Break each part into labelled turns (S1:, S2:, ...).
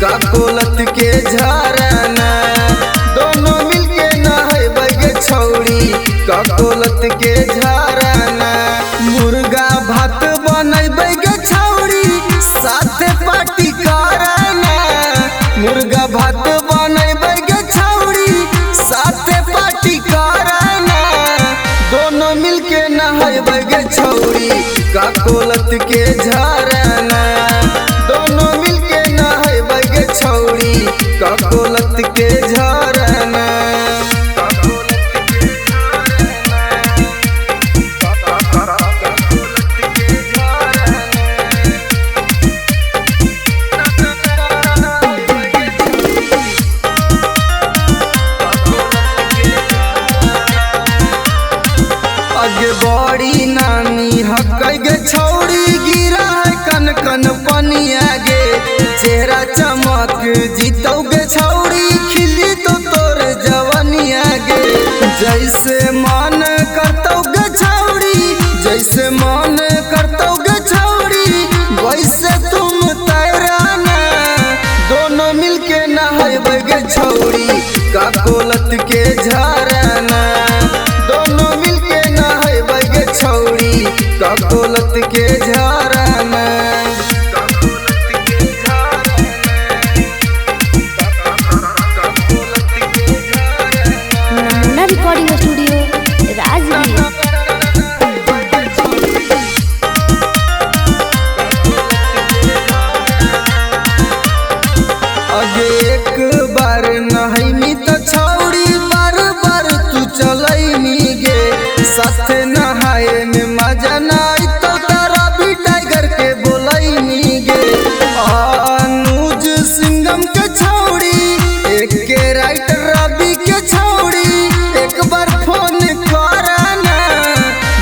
S1: ककोलत के झरना। दोनों मिलके नहैबै गे छौड़ी ककोलत के झरना। मुर्गा भात बनैबै गे छौड़ी साथे पार्टी करना। मुर्गा भात बनैबै गे छौड़ी साथे पार्टी करना। दोनों मिलके नहैबै गे छौड़ी ककोलत के झरना। दोनों मिलके नहैबै गे छौड़ी ककोलत के झरना। अगे बड़ी नानी हकै गे छौड़ी गिरा है कन कन पनिया गे। चेहरा चमक जीतौ गे छौड़ी खिली तो तोर जवनिया गे। जैसे मन करतौ गे छौड़ी, जैसे मन करतौ गे छौड़ी वैसे तुम तैराना। दोनों मिलके नहैबै गे छौड़ी ककोलत के झरना। दोनों मिलके नहैबै गे छौड़ी ककोलत के झरना।
S2: नमूना रिकॉर्डिंग स्टूडियो राजगीर।
S1: अगे एक बार नहैनी त छौड़ी बार बार तू चलैनी गे। साथे नहाए में मजा ना आइतो तारा भी टाइगर के बोलैनी गे। अनुज सिंघम के छौड़ी एक के राइटर रवि के छौड़ी एक बार फोन करना।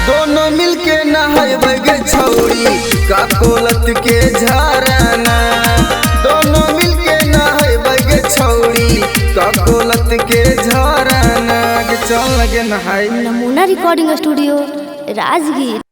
S1: दोनों मिलके नहैबै गे छौड़ी ककोलत के झरना। दोनों मिलके नहैबै गे छौड़ी ककोलत के झरना। चल गे नहाय।
S2: नमूना रिकॉर्डिंग स्टूडियो राजगीर।